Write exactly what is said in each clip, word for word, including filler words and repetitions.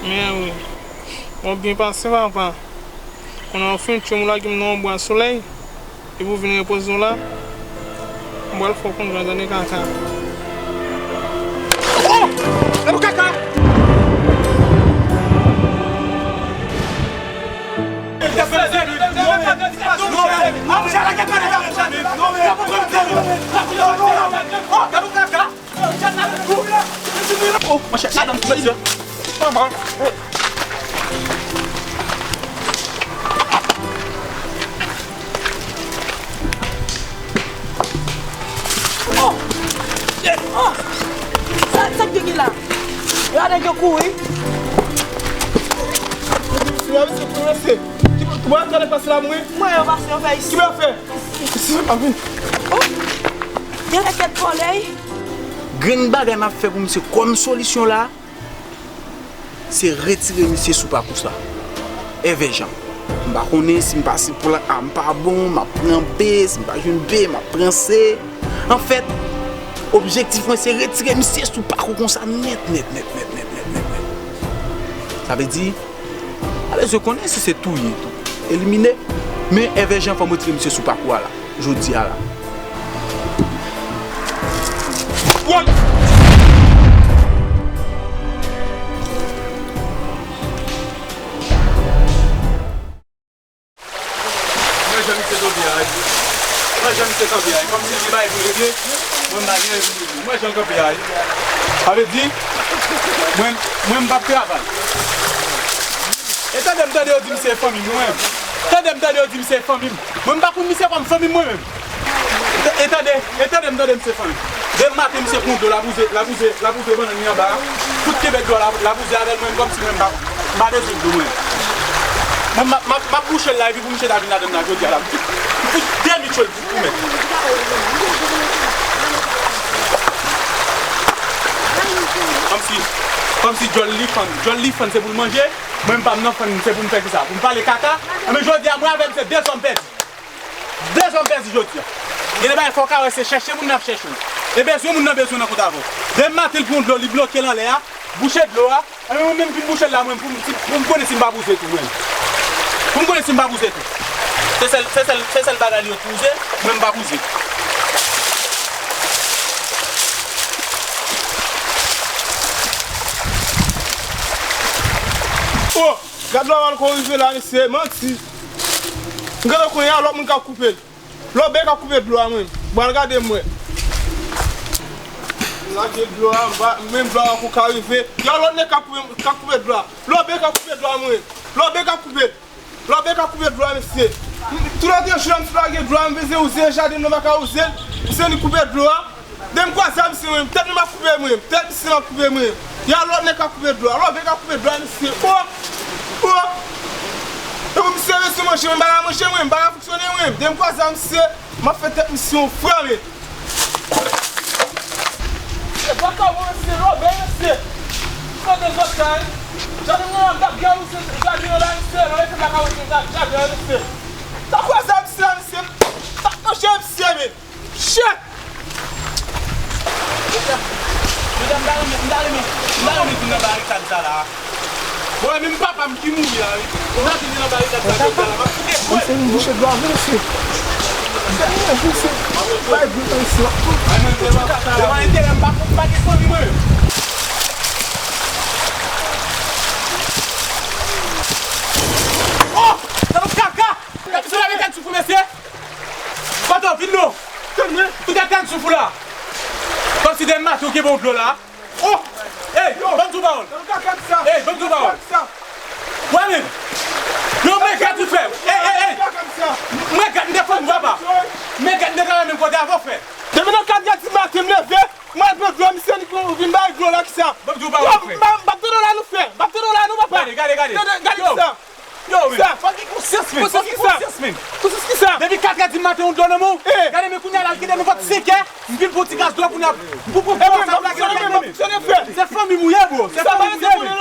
Men wi. Bon, byen pase, papa. Kounye a w fin tchwe m, w lage m nan yon bwa solèy. Epi w vin repoze w la. M pral fè w konn jan tande kaka. Oh! Gade kaka! Oh, monchè, adan mesye. Manman. Oh! Oh! Sa, sa k te gen la? Yo, nèg yo kouri. Mesye, mesye, mesye. Ki, ki bò tande pase la, mwen? Mwen, yo pase, yo fè isi. Ki bò fè? Isi, a wi. Oh! Gen lèkèt vòlè. Grenn bagay m ap fè pou misye kòm solisyon la, se retire misye sou pakou sa. Èvè Jan. M pa konnen si m pase plan A m pa bon, m ap pran B, si m pa jwenn B, m ap pran C. Anfèt, objektif mwen se retire misye sou pakou konsa nèt, nèt, nèt. Sa vle di, pa bezwen konnen si se touye tou, elimine. Men Èvè Jan fò m retire misye sou pakou a la. Jodi a la. What? Mwen jan misye kanpe a, wi. Mwen jan misye kanpe a, wi. Kòmsi li bay pou li, wi. Mwen m pa gen pou li. Mwen jan kanpe a, wi. Sa vle di, mwen, mwen m p ap travay. E tande m tande yo di m se fanmi m, mwen. Tande m tande yo di m se fanmi m. Mwen m pa konn misye kòm fanmi m, mwen menm. E tande, e tande m tande misye fanmi. Demen maten misye pran dlo, l ap wouze, l ap wouze, l ap wouze bannann li anba a. Tout kenbe dlo a, l ap wouze avè l, mwen kòmsi mwen m pa, m pa bezwen dlo mwen. Mwen m ap, m ap, m ap bouche l la epi pou misye ta vin ladann la jodi a la. M fout, m fout de mi tchwe l pou, pou mèt. Kòmsi, kòmsi djòl li fann, djòl li fann se pou l manje. Mwen m pa m nan fann se pou m fè kisa? Pou m pale kaka? Enben jodi a mwen avè l se de zòm pèdi. De zòm pèdi jodi a. Gen de bagay fò w ka wè se chèche moun nan ap chèche w. E bezwen moun nan bezwen nan kont avè w. Demen maten l pran dlo, li bloke l anlè a, bouche dlo a. Enben mwen menm vin bouche l la mwen pou m, pou m konnen si m pa bouze tou mwen. Pou m konnen si m pa bouze tou. Se sèl, se sèl, se sèl bagay li yo t wouze, mwen m pa bouze. Oh! Gad lò mal kon rive la, mesye, manti. M gentan konnen a lòt moun k ap koupe l. Lòbèy k ap koupe dlo a, mwen. Bon, al gade m wè. Lage dlo a, m pa, menm dlo a poko ka rive. Yon lòt nèg k ap koupe, k ap koupe dlo a. Lòbèy k ap koupe dlo a, mwen. Lòbèy k ap koupe. Lòbèy k ap koupe dlo a, mesye. Tou lòt jou a, m sot lage dlo a, m veze wouze jaden m nan, m pa ka wouze l. Se li koupe dlo a. Demen m kwaze a misye mwen, tèt li m ap koupe mwen, tèt misye m ap koupe mwen. Y a lòt nèg k ap koupe dlo a, lòbèy k ap koupe dlo a misye. Oh! Oh! Epi misye bezwen manje mwen, m pa ka manje mwen, m pa ka fonksyone mwen. Demen m kwaze a misye, m ap fè tèt misye yon frè mwen. E baka mwen mesye, lòbèy mesye. Kote zòt la, wi? Jaden mwen an, m t ap byen wouze jaden an la, mesye. Lòbèy fè m pa ka wouze jaden an, mesye. Sa kwaze a misye a, mesye. Sa manje misye, men. Shit! Mesye, m ta renmen, m ta renmen, m ta renmen vin nan barikad sa la. Bon, e menm papa m ki mouri a, wi. M ta vin nan barikad sa, jodi a la, m ap fout ekwe. Misye vin bouche dlo a vre, mesye. Mesye, bay dlo nan mesye. Devan enterè m pa, m pa gen fanmi, mwen menm. Oh! Nan kaka! Gade misye la, mete l sou fou, mesye. Kote w vin non? Tann mwen. Ou te tann souf ou la. Kòmsi demen maten ou kenbe yon dlo la. Oh! Ey, ban m di w pawòl. Ey, ban m di w pawòl. Wè menm. Yo, men gad ou fè. Ey, ey, ey. Mwen gad m te fann ou papa. Men gad m te travay menm kote avè w frè. Demen nan kat gad di maten m leve, mwen al pran dlo misye li vin bay dlo la kisa. Ban m di w pawòl frè. M p ap tande w la non frè. M p ap tande w la non papa. Gade, gade, gade. Gade kisa. Yo, men, fò gen konsyans, men. Konsyans kisa? Konsyans, men. Konsyans kisa? Depi katrè di maten, yon dlo nan men w. Eh. Gade, men kounye a la, l kite nou vant senkè. M vin pou ti gaz dlo kounye a. M pou pran dlo sa, m lage nan tèt mwen, men. Se fanmi m ou ye, bro. Se fanmi m ou ye, men.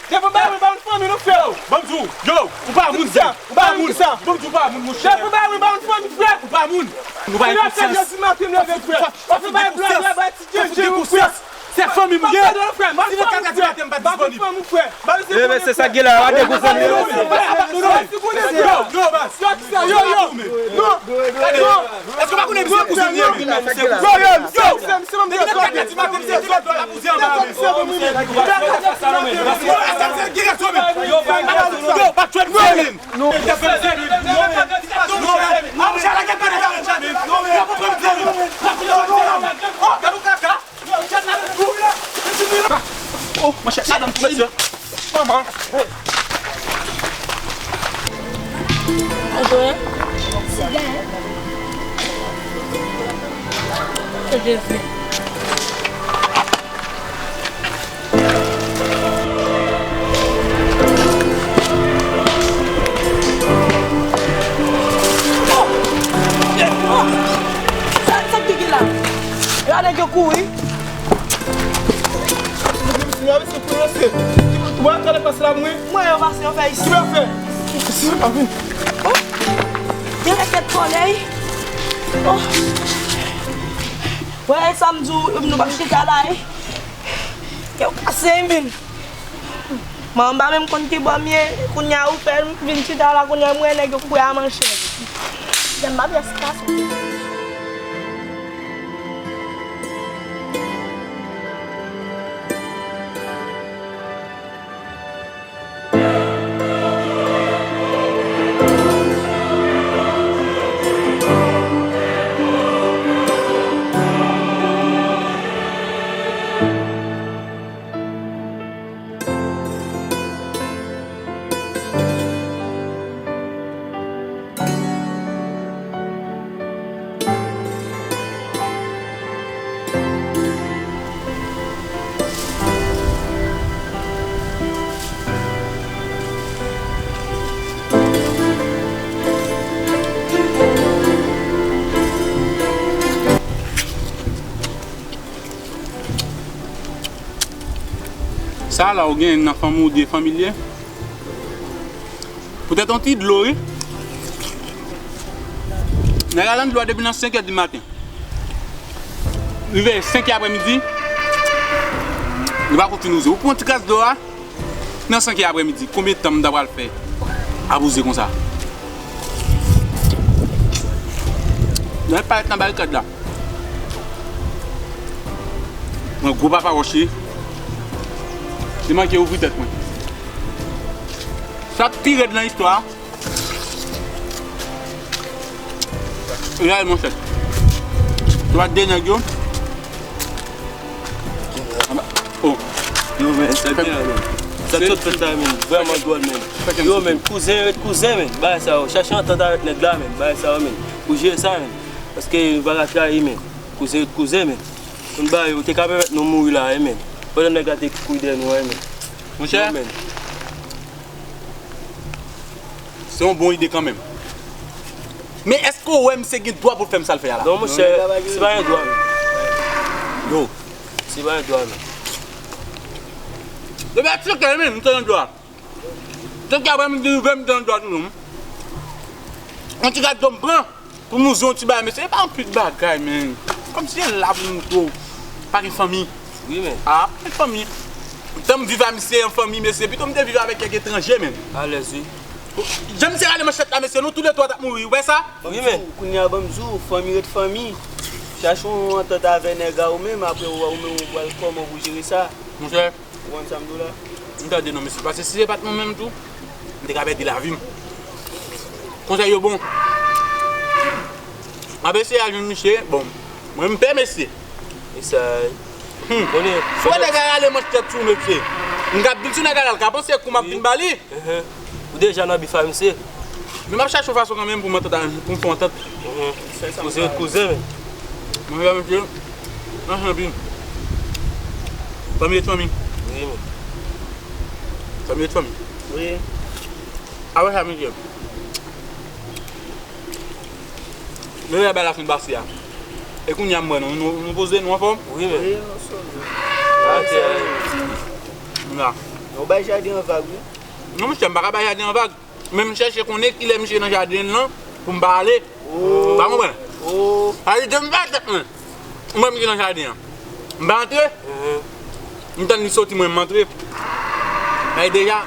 Depi bay mwen, bay mwen fanmi nou, frè. Yo, ban m di w, yo, ou pa moun, frè. Ou pa moun. Ban m di w, ou pa moun, monchè. Depi bay mwen, bay mwen fanmi, frè. Ou pa moun. Nou pa gen konsyans. Fò gen konsyans. Se fanmi m ou ye. Si nan katrè di maten, Pa disponib. Ba nou se premye frè. Ba nou se premye frè. Yo, mesye, sa k gen la, pa dekouvri li, mesye. Yo, yo, baz. Yo, yo, yo. Non, non. Èske w pa konnen misye kouzen li ye menm? Yo, yo, yo. Depi nan kat di maten, misye te mèt dwèl ap bouze anba la menm. Yo, pa jwenn mwen menm. Oh, manchèt madanm tou, mesye. Manman. Antò, sida, hein? Jezi. Sa, sa ki gen la? Yo, nèg yo kouri. Yo, mesye, pou yo se. Ou wè, talè pase la, mwen. Mwen, yo pase, yo fè isi. Ki yo fè? Isi, pa vin. Oh. Gen lè tèt kòlèy. Oh. Wè, sa m di w, nou p ap chita la, eh. Yo kase, men. Mwen, m pa menm konn ki bò m ye. Kounye a, ou fè m vin chita la, kounye a, m wè nèg yo kouri a manchèt. Jèm pa pyès gason. Sa la ou gen nan fanmi w de fanmi l ye? Poutèt yon ti dlo, wi. Nèg la nan dlo a depi nan senk è di maten. Rive senk è aprèmidi, li pa konn fin wouze. Ou pran ti kras dlo a, nan senk è aprèmidi, konbyen tan m ta pral fè ap wouze konsa? Lè parèt nan barikad la. Mwen gwo papa wòch li. Li manke ouvri tèt mwen. Sa k pi rèd nan istwa a, reyèlman fèt. Se pa de nèg yo. Oh. Yo, men, sa byen, men. Sa sot fèt la, men. Vrèman dwòl, men. Yo, men, kouzen ret kouzen, men. Bagay sa yo. Chache antant avèk nèg la, men. Bagay sa yo, men. Pou jere sa, men. Paske nou pa ka trayi, men. Kouzen ret kouzen, men. Konn bagay yo, ou te ka pèmèt nou mouri la, men. Pandan nèg la te kouri dèyè nou, men. Monchè. Yo, men. Se yon bon ide kanmenm. Men èske w wè misye gen dwa pou l fè m sa l fè a la? Non, monchè, se pa yon dwa, men. Yo. Se pa yon dwa, men. Yo, men, tcheke, men, m te yon dwa. Tcheke, apre m di, m te yon dwa tou, non. Yon ti gad dlo m pran. Pou m wouze yon ti bagay, mesye, e pa anpil bagay, men. Kòmsi se la pou nou tou. Pa gen fanmi. Wi, men. Ah, pa gen fanmi. Tan m viv a misye an fanmi, mesye, pito m te viv avèk kèk etranje, men. Alèz, wi. Jan misye rale manchèt la, mesye, nou toulètwa t ap mouri, ou wè sa? Wi, men. Kounye a, ban m di w, fanmi ret fanmi. Chache yon antant avè nèg a ou menm, apre ou, ou menm ou pral kòman pou jere sa. Monchè. Ou konn sa m di w la? M tande non, mesye. Paske si se pa t mwen menm tou, m te ka pèdi lavi m. Konsèy yo bon. M ap eseye al jwenn misye. Bon, mwen m pè mesye. Eseye. Hmm. Konnen, si w wè nèg la rale manchèt sou ou, mesye, m ka di l sou nèg la, l ka panse kou m ap vin ba li. Ou deja nan bif a misye. Men m ap chache yon fason kanmenm pou m antant, pou m fè yon antant. Kouzen ret kouzen, men. Mwen fè misye nan fanmi. Fanmi ret fanmi. Wi, men. Fanmi ret fanmi. Wi. Apre sa, mesye, men bagay la fin pase a. E kounye a m wè nou, nou, nou poze, nou anfòm? Wi, men. Wi, nou sòlve. Bagay serye. Yon bay jaden an vag, wi. Non, monchè, m pa ka bay jaden an vag. Men m chèche konnen kilè misye nan jaden l lan pou m pa ale. Ou pa konprann? Sa vle di m pa tèt mwen. M wè misye nan jaden an. M pa antre. M tann li soti, mwen m antre. Ay deja,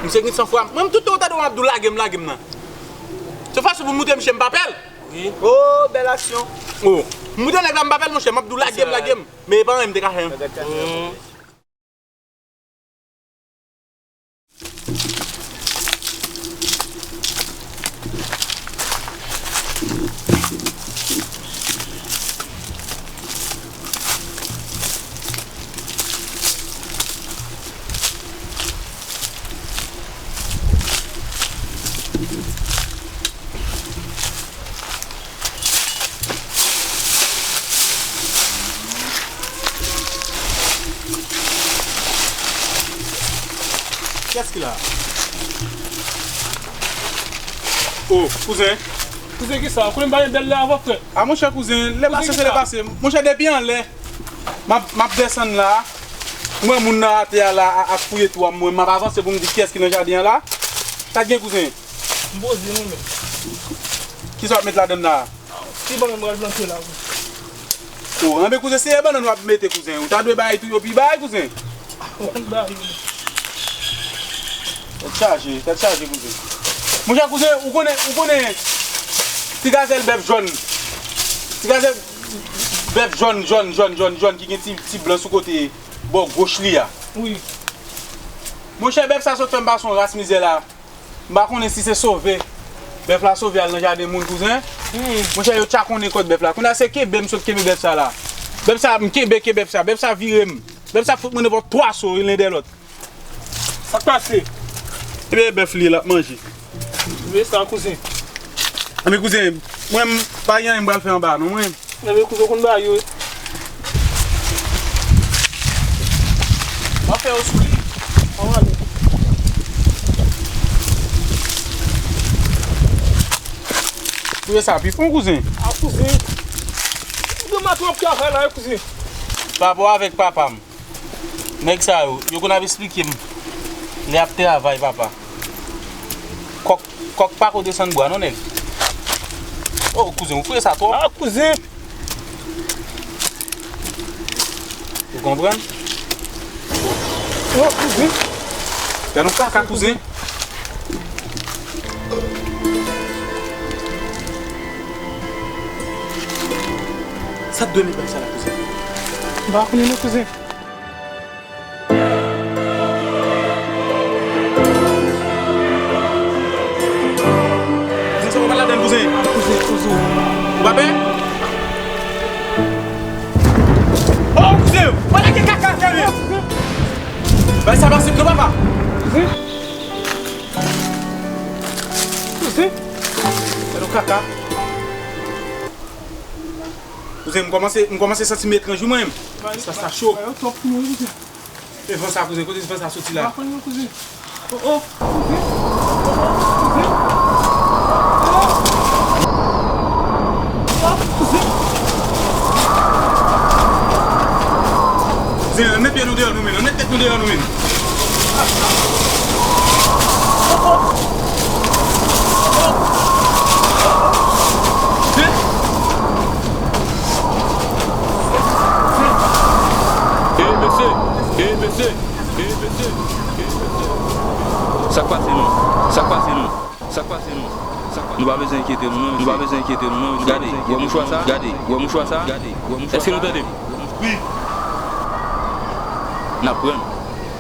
misye gen san fwa. Mwen, m tout tan w tande w ap di w lage m, lage m nan. Se fason pou m montre misye m pa pè l. Wi. Oh, bèl aksyon. Oh, m montre nèg la m pa pè l, monchè, m ap di w lage m, lage m. Men e pa anyen m te ka fè. Kiyès ki la? Oh, kouzen. Kouzen, kisa? Ou konnen m pa gen bèl la avè w, frè. A, monchè, kouzen, lè pase se lè pase. Monchè, depi anlè, m ap, m ap desann la. M wè moun nan atè a la a, ap fouye twou a, m wè m ap avanse pou m di kiyès ki nan jaden an la. Sa k gen, kouzen? M poze mwen menm. Kisa w ap met ladann la? Ti bannann m pral plante la, wi. O, anben kouzen, se bannann w ap mete, kouzen. Ou ta dwe bay tou yo pi bay, kouzen. Ou konn bay yo. Tèt chaje, tèt chaje, kouzen. Monchè, kouzen, ou konnen, ou konnen ti gazèl bèf jòn. Ti gazèl bèf jòn, jòn, jòn, jòn, jòn, ki gen ti, ti blan sou kote bò goch li a. Wi. Monchè, bèf sa sot fè m pase yon ras mizè la. M pa konnen si se sove. Bèf la sove al nan jaden moun, kouzen. Hmm. Monchè, yo tchakonnen kòd bèf la. Kounye a se kenbe m sot kenbe bèf sa la. Bèf sa, m kenbe ke bèf sa. Bèf sa vire m. Bèf sa fout mwen nenpòt twa so, youn dèyè lòt. Sa k pase? Ebyen, bèf li ye, l ap manje. Veye sa, kouzen. Ebyen, kouzen, mwen, m pa gen anyen m pral fè anba, non, mwen. Ebyen, kouzen, w konn bagay yo, wi. M ap fè yo sou li. Ann ale. Kouzen, sa pi fon, kouzen. A, kouzen. Ou gen matwòp travay la, wi, kouzen. Pa rapò avèk papa m. Nèg sa yo, yo konn ap esplike m lè y ap travay, papa. Kòk, kòk pa ko desann bwa non, nèg. O, kouzen, ou fouye sa twòp. A, kouzen! Ou konprann? O, kouzen! Gad yon kaka, kouzen! Sa t dwe met bay sa la, kouzen? M pa konnen non, kouzen. Kouzen, sa w pa ladann, kouzen? Kouzen, kouzen. Ou pa pè? O, kouzen! Wè lage kaka atè, wi! Bay sa pase non, papa! Kouzen? Kouzen? Gad yon kaka. Kouzen, m kòmanse, m kòmanse santi m etranj, wi, mwen menm. Sa, sa cho. E van sa, kouzen, kote van sa soti la? M pa konn non, kouzen. O, o, kouzen. O, kouzen. Kouzen, ann met pye nou deyò nou menm, ann met tèt nou deyò nou menm. Kouzen. Ey, mesye! Ey, mesye! Ey, mesye! Ey, mesye! Sa k pase non? Sa k pase non? Sa k pase non? Sa k pase? Nou pa bezwen enkyete nou non, mesye. Nou pa bezwen enkyete nou non, mesye. Gade, wè mouchwa sa? Gade, wè mouchwa sa? Gade, wè mouchwa sa? Èske nou tande m? Wi. N ap pran.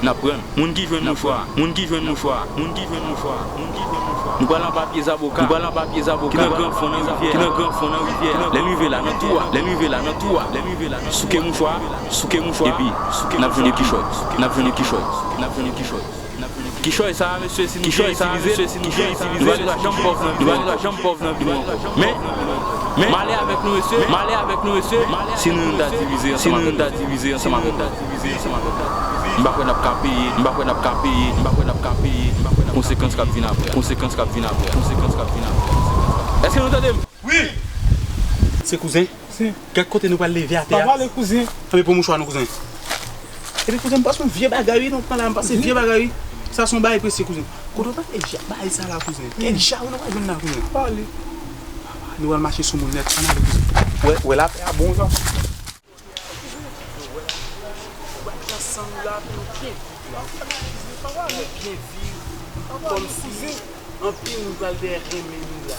N ap pran. Moun ki jwenn mouchwa, moun ki jwenn mouchwa, moun ki jwenn mouchwa, moun ki jwenn mouchwa. Nou pral anba pye zaboka, nou pral anba pye zaboka ki nan gran fon nan rivyè, ki nan gran fon nan rivyè. Lè n rive la nan twou a, lè n rive la nan twou a, lè n rive la nan twou a, souke mouchwa, souke mouchwa, epi n ap jwenn yon kichòy, n ap jwenn yon kichòy, n ap jwenn yon kichòy. Kichòy sa a, mesye, si nou byen itilize l, nou pa janm pòv nan vi nou ankò. Men, men, malè avèk nou, mesye, malè avèk nou, mesye, si nou youn ta divize ansanm avèk nou. M pa kwè n ap ka peye, m pa kwè n ap ka peye, m pa kwè n ap ka peye konsekans k ap vin apre a, konsekans k ap vin apre a, konsekans k ap vin apre a. Èske nou tande m? Wi! Se kouzen. Kouzen. Kèk kote nou pral leve atè a. Pa pale, kouzen. Anben pran mouchwa nou, kouzen. Epi kouzen, m pase yon vye bagay, wi, nou pran la, m pase vye bagay, wi. Sa se yon bagay presye, kouzen. Kote w tande ja, bagay sa la, kouzen? Kèk ja, wi, nou pral jwenn la, kouzen. Pa pale. Nou pral mache sou moun nèt, ann ale, kouzen. Wè, wè lapè a bon jan. Nou la pou nou byen viv la. Byen viv. Kòmsi anpil moun pral dèyè renmen nou la.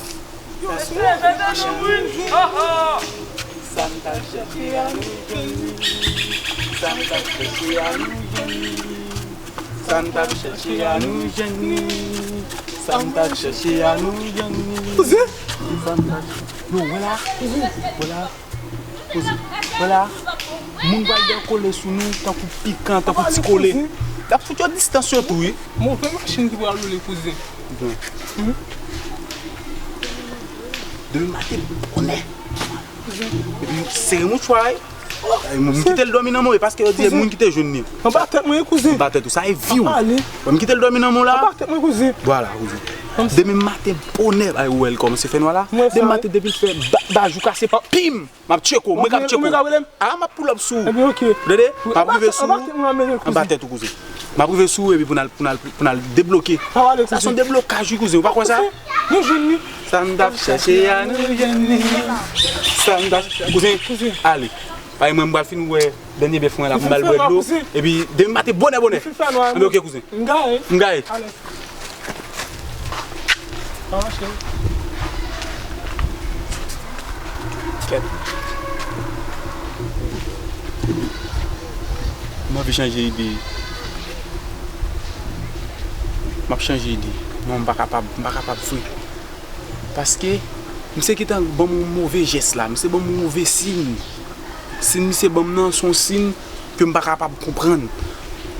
Sa n t ap chèche a nou jwenn li. Sa n t ap chèche a nou jwenn li. Sa n t ap chèche a nou jwenn li. Sa n t ap chèche a nou jwenn li. Kouzen. Sa n t ap... Yo, wè la. Wè la. Kouzen. Wè la. Moun pral dekole sou nou tankou pikan, tankou ti kole. L ap fout yo distans yo tou, wi. Move machin ki pral woule, kouzen. Demen maten bonè. Epi sere mouchwa, wi. Ay, m kite l dòmi nan men w, e paske yo di e moun ki te jwenn li. Anba tèt mwen, kouzen. Anba tèt ou, sa e vi w. Wè, m kite l dòmi nan men w la. Anba tèt mwen, kouzen. Vwala, kouzen. Demen maten bonè, ay, ou wè l kòmanse fè nwa la. Demen maten depi l fè ba-, bajou kase, pim! M ap tcheke w, mwen k ap tcheke w. A, m ap pull up sou ou. Ebyen, oke. Tande? M ap rive sou ou. Anba tèt ou, kouzen. M ap rive sou ou, epi pou n al, pou n al, pou n al debloke. Sa se yon deblokaj, wi, kouzen. Ou pa kwè sa? Nou jwenn li. Sa n t ap chèche a, nou jwenn li. Sa n t ap... Kouzen, ale. Paske mwen, m pral fin wè dènye bèf mwen la, pou m ba l bwè dlo. Epi, demen maten, bonè, bonè. Anben, oke, kouzen. M gaye. M gaye. Kèt. M anvi chanje ide. M ap chanje ide. Non, m pa kapab, m pa kapab vre. Paske, misye gentan ban m yon move jès la, misye ban m yon move siy. Siy misye ban m nan, se yon siy ke m pa kapab konprann.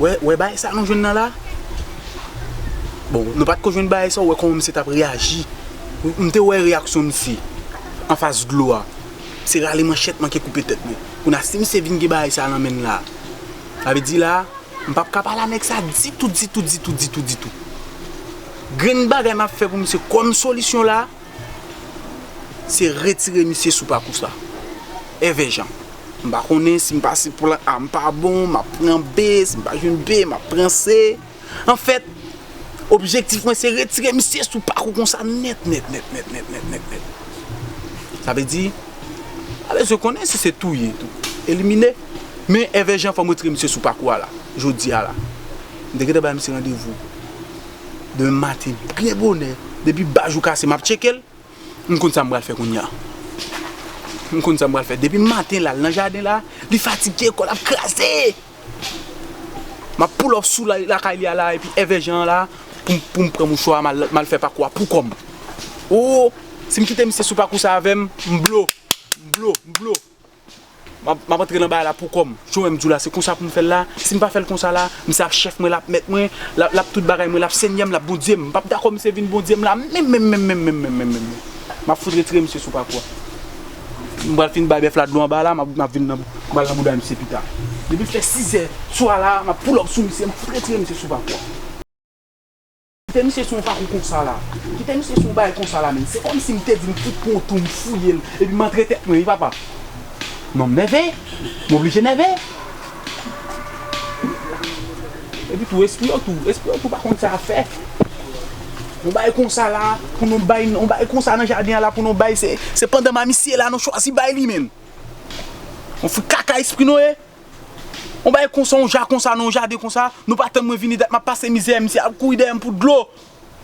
Wè, wè bagay sa nou jwenn nan la? Bon, nou pa t ko jwenn bagay sa, ou wè kòman misye t ap reyaji. M te wè reyaksyon misye anfas dlo a. Se rale manchèt, manke koupe tèt mwen. Kounye a, si misye vin gen bagay sa nan men l la, sa vle di la, m p ap ka pale a nèg sa ditou, ditou, ditou, ditou, ditou. Grenn bagay m ap fè pou misye kòm solisyon la, se retire misye sou pakou sa. Èvè Jan. M pa konnen si m pase plan A m pa bon, m ap pran B, si m pa jwenn B, m ap pran C. Anfèt, objektif mwen se retire misye sou pakou konsa nèt, nèt, nèt. Sa vle di, pa bezwen konnen si se touye tou, elimine. Men Èvè Jan fò m retire misye sou pakou a la, jodi a la. M te gentan bay misye randevou demen maten, byen bonè, depi bajou kase, m ap tcheke l. M konn sa m pral fè kounye a. M konn sa m pral fè. Depi maten la, l nan jaden la, li fatige, kò l ap kraze. M ap pull up sou la, lakay li a la, epi Èvè Jan an la, pou m, pou m pran mouchwa, m al, m al fè pakou a pou kò m. O, si m kite misye sou pakou sa avè m, m blo, m blo, m blo. M ap, m ap antre nan bagay la pou kò m. Jan w wè m di w la, se konsa pou m fè l la. Si m pa fè l konsa la, misye ap chèf mwen, l ap mèt mwen, l ap, l ap tout bagay mwen, l ap senyè m, l ap Bondye m. M p ap dakò misye vin Bondye m la, menm, menm, menm. M ap fout retire misye sou pakou a. M pral fin bay bèf la dlo anba la, m ap, m ap vin nan, m pral nan bouda misye pita. Depi l fè sizè swa la, m ap pull up sou misye, m ap fout retire misye sou pakou a. Kite misye sou yon pakou konsa la. Kite misye sou yon bagay konsa la, menm. Se kòmsi m te di m fout pran yon tou, m fouye l, epi m antre tèt mwen, wi, papa. Non, m nève. M oblije nève. Epi tou, espri yo tou, espri yo tou pa konn sa y ap fè. Yon bagay konsa la, pou nou bay, yon bagay konsa nan jaden an la, pou nou bay, se, se pandan m a misye la, nou chwazi bay li, menm. Yon fout kaka espri nou ye. Yon bagay konsa, yon jan konsa, nan yon jaden konsa, nou pa tann mwen vini, dat m ap pase mizè, misye ap kouri dèyè m pou dlo.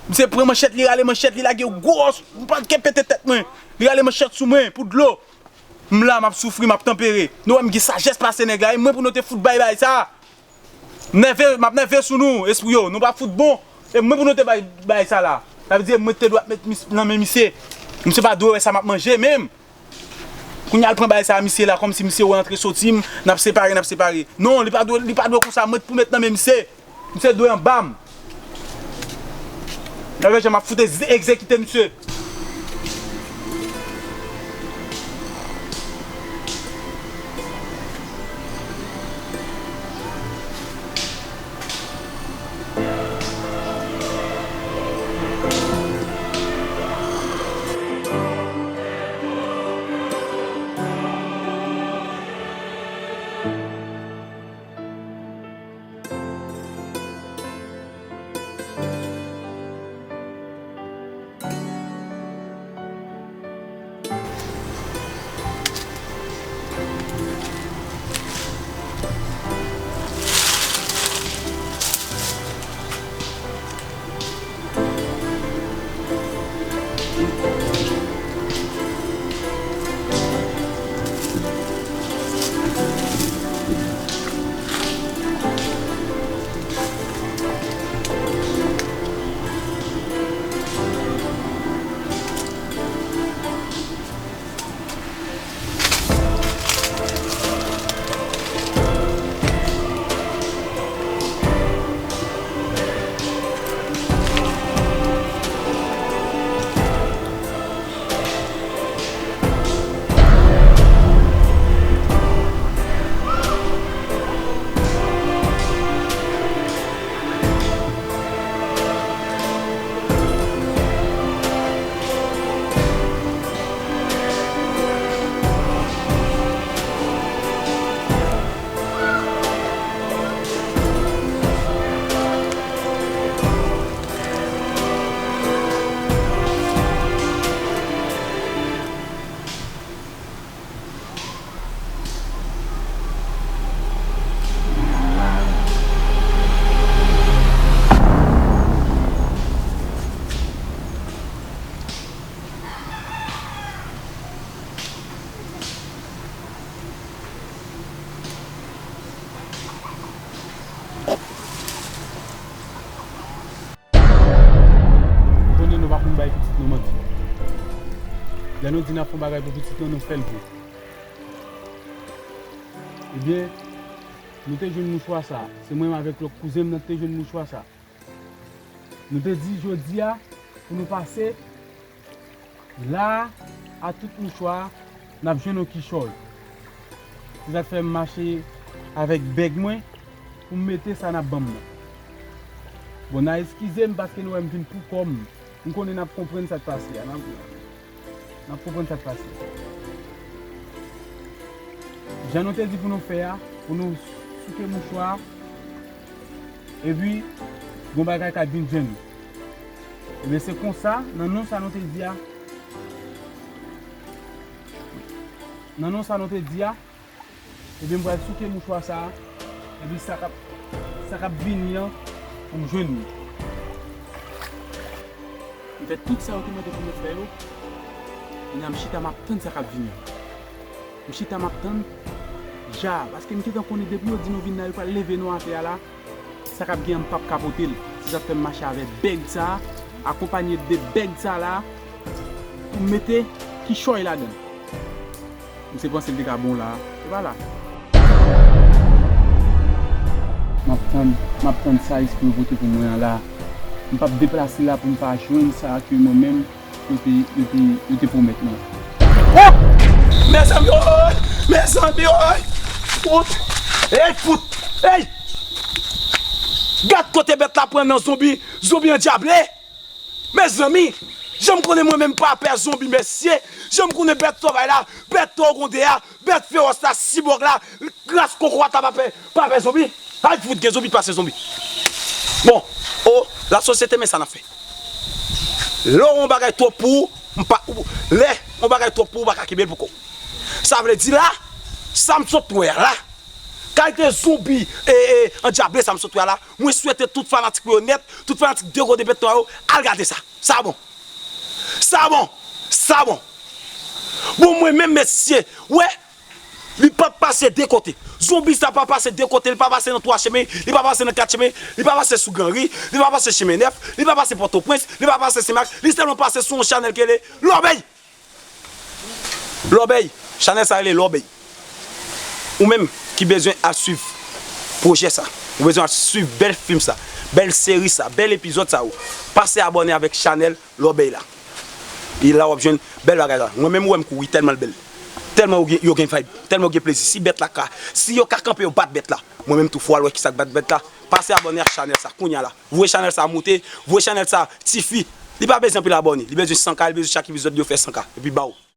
Misye pran manchèt, li rale manchèt, li lage yon gwo wòch, m pa t gen pete tèt mwen. Li rale manchèt sou mwen, pou dlo. M la, m ap soufri, m ap tanpere. Nou wè m gen sajès pase nèg la, e mwen pou nou te fout bay bagay sa. M nève, m ap nève sou nou, espri yo, nou pa fout bon. E mwen pou nou te bay bagay sa la. Sa vle di, mwen te dwe ap met mis-, nan men misye. Misye pa dwe wè sa m ap manje, menm. Kounye a l pran bagay sa a misye la, kòmsi misye wè antre soti m, n ap separe, n ap separe. Non, li pa dwe, li pa dwe konsa, mwen t pou met nan men misye. Misye dwe anba m. Nan vèjè m ap fout egze-, egzekite misye. Lè nou di n ap fè yon bagay pou pitit nou, nou fè l vre. Ebyen, nou te jwenn mouchwa sa. Se mwen menm avèk lòt kouzen m nan te jwenn mouchwa sa. Nou te di jodi a pou nou pase la a, tout mouchwa a, n ap jwenn yon kichòy. Se sa k fè m mache avèk bèg mwen pou m mete sa n ap ban m nan. Bon, n a eskize m paske nou wè m vin pou kò m. M konnen n ap konprann sa k pase a. N ap, n ap konprann sa k pase a. Jan nou te di pou nou fè a, pou nou souke mouchwa a, epi gon bagay k ap vin jwenn nou. Ebyen, se konsa, nan non sa nou te di a, nan non sa nou te di a, ebyen, m pral souke mouchwa sa a, epi sa k ap, sa k ap vini an, pou m jwenn li. M fè tout sa yo te mande pou mwen fè yo, kounye a m chita m ap tann sa k ap vini an. M chita m ap tann, ja, paske m gentan konnen depi yo di nou vin la, yo pral leve nou atè a la, sa k ap gen an m p ap ka pote l. Se sa k fè m mache avè bèg sa a, akonpanye de bèg sa la, pou m mete kichòy ladan l. Misye panse l te ka bon la, e pa la. M ap tann, m ap tann sa espri yo pote pou mwen an la. M p ap deplase la pou m pa jwenn sa ke mwen menm yo te, yo te, yo te pwomèt mwen. Oh! Mezanmi, oy! Mezanmi, oy! Fout! Ey, fout! Ey! Gad kote bèt la pran nan zonbi, zonbi andyable! Mezanmi, jan m konnen mwen menm pa pè zonbi, mesye, jan m konnen bèt sovay la, bèt tògondè a, bèt fewòs la, sibòg la, ras koko a ta pa pè, pa pè zonbi. Ay, fout, gen zonbi pase zonbi. Bon, o, lasosyete, men sa n ap fè. Lè w yon bagay twòp pou ou, m pa, ou, lè yon bagay twòp pou ou, ou pa ka kenbe l pou kò w. Sa vle di la, sa m sot wè a la, kalite zonbi, e, e, andyable sa m sot wè a la, mwen swete tout fanatik mwen yo nèt, tout fanatik de gode bèt nwa yo, al gade sa. Sa bon. Sa bon. Sa bon. Bon, mwen menm, mesye, wè, li p ap pase de kote. Zonbi sa pa pase de kote, li pa pase nan twa chemen, li pa pase nan kat chemen, li pa pase sou Granri, li pa pase chemen nèf, li pa pase Pòtoprens, li pa pase Senmak, li sèlman pase sou yon chanèl ki rele Lòbèy. Lòbèy, chanèl sa rele Lòbèy. Ou menm ki bezwen al swiv pwojè sa, ou bezwen al swiv bèl fim sa, bèl seri sa, bèl epizòd sa yo, pase abòne avèk chanèl Lòbèy la. E la w ap jwenn bèl bagay la. Mwen menm ou wè m kouri tèlman l bèl. Tèlman yo gen, yo gen vibe, tèlman yo gen plezi. Si bèt la ka, si yo ka kanpe yo bat bèt la, mwen menm tou fò al wè kisa k bat bèt la. Pase abòne ak chanèl sa kounye a la. Voye chanèl sa moute, voye chanèl sa tifi. Li pa bezwen anpil abòne, li bezwen san K, li bezwen chak epizòd yo fè san K. Epi ba w.